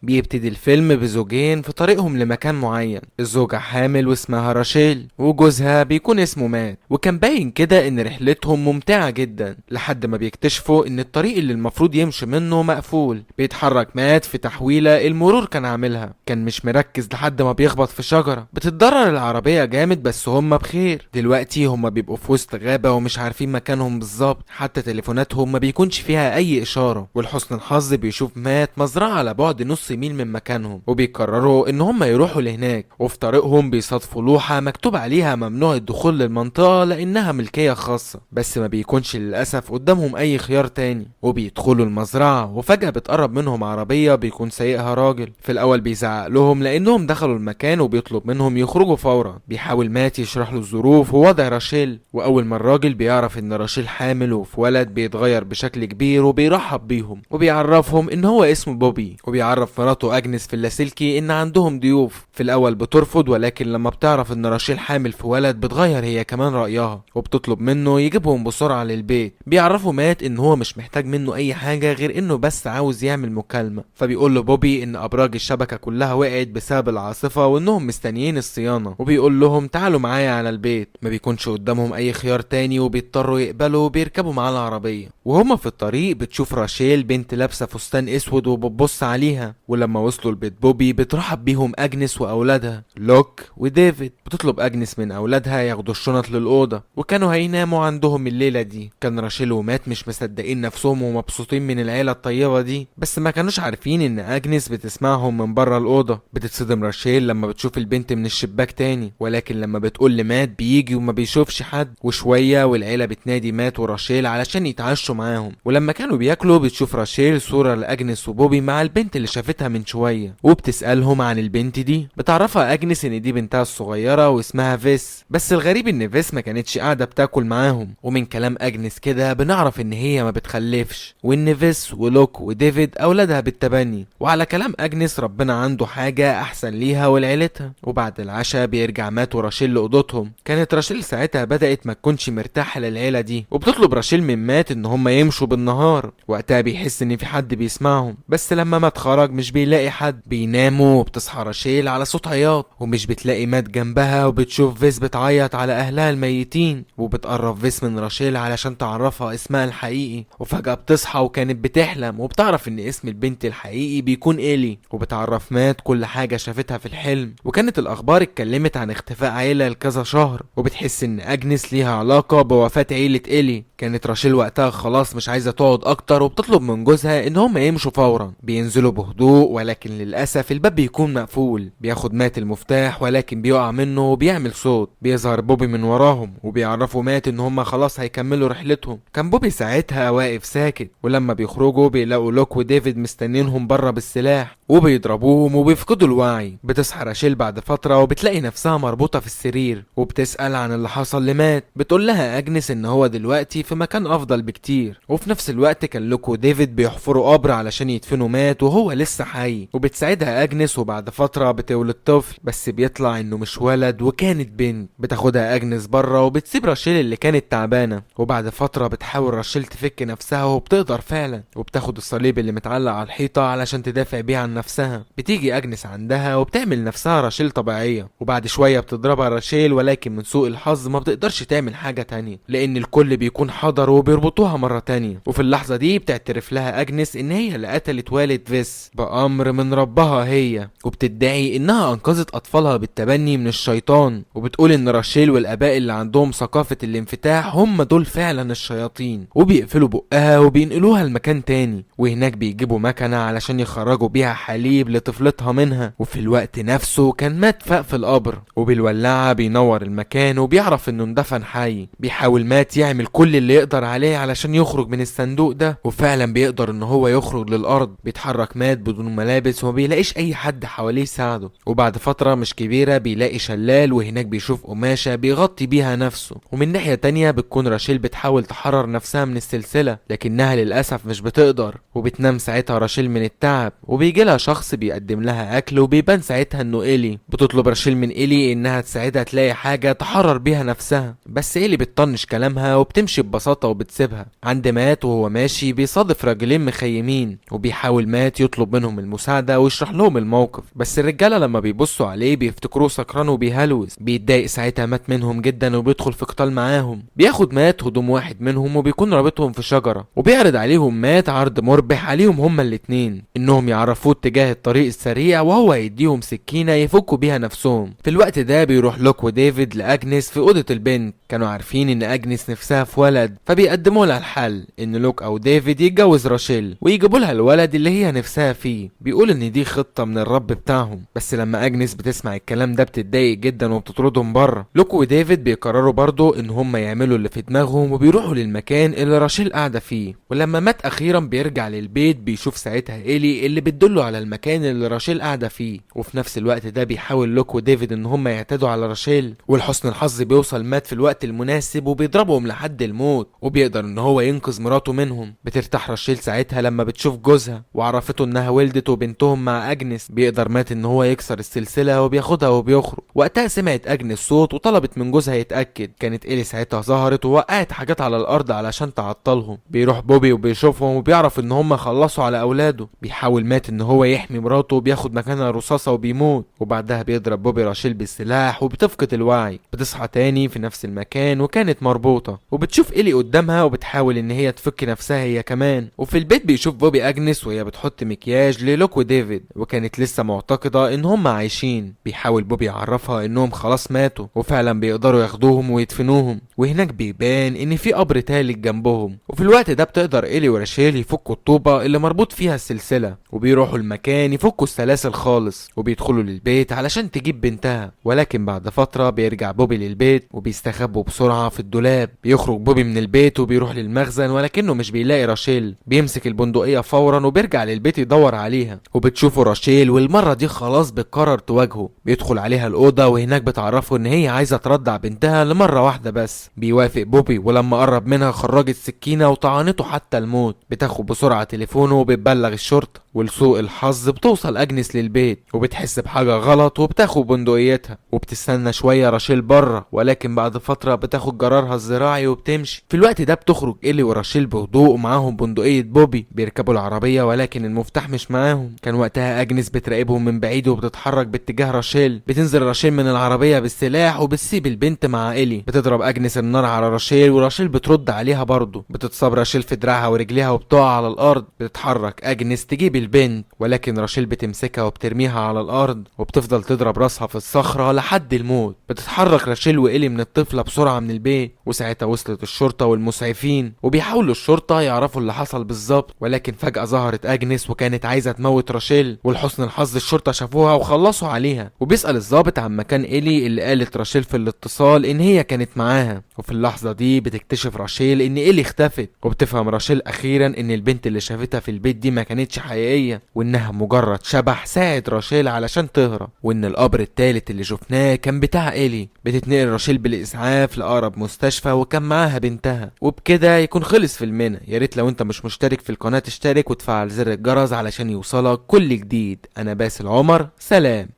بيبتدي الفيلم بزوجين في طريقهم لمكان معين. الزوجة حامل واسمها راشيل، وجوزها بيكون اسمه مات. وكان باين كده ان رحلتهم ممتعة جدا، لحد ما بيكتشفوا ان الطريق اللي المفروض يمشي منه مقفول. بيتحرك مات في تحويلة المرور كان عاملها، كان مش مركز لحد ما بيخبط في شجرة، بتتضرر العربية جامد بس هم بخير. دلوقتي هم بيبقوا في وسط غابة ومش عارفين مكانهم بالظبط، حتى تليفوناتهم ما بيكونش فيها اي اشارة. ولحسن الحظ بيشوف مات مزرعة على بعد نص ميل من مكانهم، وبيقرروا ان هم يروحوا لهناك. وفي طريقهم بيصادفوا لوحة مكتوب عليها ممنوع الدخول للمنطقة لانها ملكية خاصة، بس ما بيكونش للأسف قدامهم اي خيار تاني، وبيدخلوا المزرعة. وفجأة بتقرب منهم عربية بيكون سايقها راجل. في الاول بيزعق لهم لانهم دخلوا المكان وبيطلب منهم يخرجوا فورا. بيحاول مات يشرح له الظروف ووضع راشيل، واول ما الراجل بيعرف ان راشيل حامل وفي ولد بيتغير بشكل كبير وبيرحب بيهم وبيعرفهم ان هو اسمه بوبي، وبيعرف مراته اجنس في اللاسلكي ان عندهم ضيوف. في الاول بترفض، ولكن لما بتعرف ان راشيل حامل في ولد بتغير هي كمان رأيها وبتطلب منه يجيبهم بسرعة للبيت. بيعرفوا مات ان هو مش محتاج منه اي حاجة غير انه بس عاوز يعمل مكالمة. فبيقول له بوبي ان ابراج الشبكة كلها وقعت بسبب العاصفة وانهم مستنيين الصيانة، وبيقول لهم تعالوا معايا على البيت. ما بيكونش قدامهم اي خيار تاني وبيضطروا يقبلوا وبيركبوا معاه العربية. وهما في الطريق بتشوف راشيل بنت لابسة فستان اسود وبتبص عليها. ولما وصلوا لبيت بوبي بترحب بيهم اجنس واولادها لوك وديفيد. بتطلب اجنس من اولادها ياخدوا الشنط للأوضة، وكانوا هيناموا عندهم الليلة دي. كان راشيل ومات مش مصدقين نفسهم ومبسوطين من العيلة الطيبة دي، بس ما كانوش عارفين ان اجنس بتسمعهم من بره الأوضة. بتتصدم راشيل لما بتشوف البنت من الشباك تاني، ولكن لما بتقول لمات بيجي وما بيشوفش حد. وشوية والعيلة بتنادي مات وراشيل علشان يتعشوا معاهم. ولما كانوا بياكلوا بتشوف راشيل صورة لأجنس وبوبي مع البنت اللي شافتها من شوية، وبتسألهم عن البنت دي. بتعرفها أجنس إن دي بنتها الصغيرة واسمها فيس، بس الغريب إن فيس ما كانتش قاعدة بتاكل معاهم. ومن كلام أجنس كده بنعرف إن هي ما بتخلفش، وإن فيس ولوك وديفيد أولادها بالتبني. وعلى كلام أجنس ربنا عنده حاجة أحسن ليها ولعيلتها. وبعد العشاء بيرجع مات وراشيل لأوضتهم. كانت راشيل ساعتها بدأت ما تكونش مرتاحة للعيلة دي، وبتطلب راشيل من مات إن هم يمشوا بالنهار. وقتها بيحس إن في حد بيسمعهم، بس لما مات خرج مش بيلاقي حد. بيناموا وبتصحى راشيل على صوت عياط، ومش بتلاقي مات جنبها، وبتشوف فيس بتعيط على أهلها الميتين. وبتقرب فيس من راشيل علشان تعرفها اسمها الحقيقي. وفجأة بتصحى وكانت بتحلم، وبتعرف إن اسم البنت الحقيقي بيكون إيلي، وبتعرف مات كل حاجة شافتها في الحلم. وكانت الأخبار اتكلمت عن اختفاء عيلة لكذا شهر، وبتحس إن أجنس ليها علاقة بوفاة عيلة إيلي. كانت راشيل وقتها خلاص مش عايزة تقعد أكتر، وبتطلب من جوزها إن هم يمشوا فورا. بينزلوا بهدوء، ولكن للأسف الباب بيكون مقفول. بياخد مات المفتاح ولكن بيقع منه وبيعمل صوت. بيظهر بوبي من وراهم وبيعرفوا مات إن هم خلاص هيكملوا رحلتهم. كان بوبي ساعتها واقف ساكت، ولما بيخرجوا بيلاقوا لوك وديفيد مستنينهم بره بالسلاح وبيضربوهم وبيفقدوا الوعي. بتصحى راشيل بعد فترة وبتلاقي نفسها مربوطة في السرير، وبتسأل عن اللي حصل لمات. بتقول لها أجنس إن هو دلوقتي في مكان أفضل بكتير. وفي نفس الوقت كان لوك وديفيد بيحفروا قبر علشان يدفنوا مات وهو لسه حي، وبتساعدها أجنس. وبعد فترة بتولد طفل، بس بيطلع إنه مش ولد وكانت بنت. بتاخدها أجنس بره وبتسيب راشيل اللي كانت تعبانة. وبعد فترة بتحاول راشيل تفك نفسها وبتقدر فعلا، وبتاخد الصليب اللي متعلق على الحيطة علشان تدافع بيه عن نفسها. بتيجي أجنس عندها وبتعمل نفسها راشيل طبيعية، وبعد شوية بتضربها راشيل، ولكن من سوء الحظ ما بتقدرش تعمل حاجة تانية لأن الكل بيكون حضر وبيربطوها مرة تانية. وفي اللحظة دي بتعترف لها أجنس إن هي اللي قتلت والد فيس بأمر من ربها هي، وبتدعي إنها أنقذت أطفالها بالتبني من الشيطان، وبتقول إن راشيل والآباء اللي عندهم ثقافة الانفتاح هم دول فعلا الشياطين. وبيقفلوا بقها وبينقلوها لمكان تاني، وهناك بيجيبوا مكنة علشان يخرجوا بيها حليب لطفلتها منها. وفي الوقت نفسه كان مات فاق في القبر، وبالولاعة بينور المكان وبيعرف انه اندفن حي. بيحاول مات يعمل كل اللي يقدر عليه علشان يخرج من الصندوق ده، وفعلا بيقدر ان هو يخرج للارض. بيتحرك مات بدون ملابس وما بيلاقيش اي حد حواليه يساعده. وبعد فترة مش كبيرة بيلاقي شلال، وهناك بيشوف قماشة بيغطي بيها نفسه. ومن ناحية تانية بتكون راشيل بتحاول تحرر نفسها من السلسلة، لكنها للأسف مش بتقدر، وبتنام ساعتها راشيل من التعب. وبيجي لها شخص بيقدم لها اكل، وبيبان ساعتها انه إيلي. بتطلب راشيل من إيلي انها تساعدها تلاقي حاجة تحرر بيها نفسها، بس إيلي بتطنش كلامها وبتمشي ببساطة ببساطة وبتسيبها. عند مات وهو ماشي بيصادف راجلين مخيمين، وبيحاول مات يطلب منهم المساعدة ويشرح لهم الموقف، بس الرجالة لما بيبصوا عليه بيفتكروه سكران وبيهلوس. بيتضايق ساعتها مات منهم جدا وبيدخل في قتال معاهم. بياخد مات هدوم واحد منهم وبيكون رابطهم في شجرة، وبيعرض عليهم مات عرض مربح عليهم هما الاتنين انهم يعرفوه اتجاه الطريق السريع وهو يديهم سكينة يفكوا بيها نفسهم. في الوقت ده بيروح لوك وديفيد لأجنس في أوضة البنت. كانوا عارفين ان أجنس نفسها في ولد، فبيقدموا لها الحل ان لوك او ديفيد يتجوز راشيل ويجيبوا لها الولد اللي هي نفسها فيه. بيقول ان دي خطة من الرب بتاعهم، بس لما أجنس بتسمع الكلام ده بتتضايق جدا وبتطردهم بره. لوك وديفيد بيقرروا برضو ان هم يعملوا اللي في دماغهم وبيروحوا للمكان اللي راشيل قاعدة فيه. ولما مات اخيرا بيرجع للبيت بيشوف ساعتها إيلي اللي بتدله على المكان اللي راشيل قاعدة فيه. وفي نفس الوقت ده بيحاول لوك وديفيد ان هم يعتدوا على راشيل، ولحسن الحظ بيوصل مات في الوقت المناسب وبيضربهم لحد الموت، وبيقدر ان هو ينقذ مراته منهم. بترتاح راشيل ساعتها لما بتشوف جوزها وعرفته انها ولدت وبنتهم مع اجنس. بيقدر مات ان هو يكسر السلسلة وبياخدها وبيخرج. وقتها سمعت اجنس صوت وطلبت من جوزها يتأكد. كانت إيلي ساعتها ظهرت ووقعت حاجات على الارض علشان تعطلهم. بيروح بوبي وبيشوفهم وبيعرف ان هم خلصوا على اولاده. بيحاول مات ان هو يحمي مراته وبياخد مكانها رصاصة وبيموت. وبعدها بيضرب بوبي راشيل بالسلاح وبتفقد الوعي. بتصحى تاني في نفس المكان وكانت مربوطة، وبتشوف إيلي قدامها وبتحاول ان هي تفك نفسها هي كمان. وفي البيت بيشوف بوبي اجنس وهي بتحط مكياج للوك وديفيد، وكانت لسه معتقدة ان هم عايشين. بيحاول بوبي يعرفها انهم خلاص ماتوا، وفعلا بيقدروا ياخدوهم ويدفنوهم. وهناك بيبان ان في قبر تالت جنبهم. وفي الوقت ده بتقدر إيلي وراشيل يفكوا الطوبة اللي مربوط فيها السلسلة، وبيروحوا المكان يفكوا السلاسل خالص، وبيدخلوا للبيت علشان تجيب بنتها. ولكن بعد فترة بيرجع بوبي للبيت وبيستخبوا بسرعة في الدولاب. بيخرج بوبي من البيت وبيروح للمخزن، ولكنه مش بيلاقي راشيل. بيمسك البندقية فورا وبيرجع للبيت يدور عليها، وبتشوفه راشيل، والمرة دي خلاص بتقرر تواجهه. بيدخل عليها الأوضة وهناك بتعرفه ان هي عايزة ترضع بنتها لمرة واحدة بس. بيوافق بوبي، ولما قرب منها خرجت سكينة وطعنته حتى الموت. بتاخد بسرعة تليفونه وبتبلغ الشرطة، ولسوء الحظ بتوصل أجنس للبيت وبتحس بحاجة غلط وبتاخد بندقيتها، وبتستنى شوية راشيل بره، ولكن بعد فترة بتاخد جرارها الزراعي وبتمشي. في الوقت ده بتخرج إيلي وراشيل بهدوء ومعاهم بندقية بوبي. بيركبوا العربية ولكن المفتاح مش معاهم. كان وقتها أجنس بتراقبهم من بعيد وبتتحرك باتجاه راشيل. بتنزل راشيل من العربية بالسلاح وبتسيب البنت مع إيلي. بتضرب أجنس النار على راشيل وراشيل بترد عليها برضه. بتتصاب راشيل في دراعها ورجليها وبتقع على الأرض. بتتحرك أجنس تجيب البنت، ولكن راشيل بتمسكها وبترميها على الأرض وبتفضل تضرب راسها في الصخرة لحد الموت. بتتحرك راشيل وإيلي من الطفلة بسرعة من البيت، وساعتها وصلت الشرطة والمسعفين، وبيحاولوا الشرطة يعرفوا اللي حصل بالظبط. ولكن فجأة ظهرت أجنس وكانت عايزة تموت راشيل، ولحسن الحظ الشرطة شافوها وخلصوا عليها. وبيسأل الضابط عن مكان إيلي اللي قالت راشيل في الاتصال إن هي كانت معاها. وفي اللحظة دي بتكتشف راشيل إن إيلي اختفت، وبتفهم راشيل أخيرا إن البنت اللي شافتها في البيت دي ما كانتش حقيقية، وإنها مجرد شبح ساعد راشيل علشان تهرب، وإن القبر التالت اللي شفناه كان بتاع إيلي. بتتنقل راشيل بالإسعاف لأقرب مستشفى وكان معاها بنتها. وبكده يكون خلص فيلمنا. يا ريت لو انت مش مشترك في القناة تشترك وتفعل زر الجرس علشان يوصلك كل جديد. أنا باسل عمر، سلام.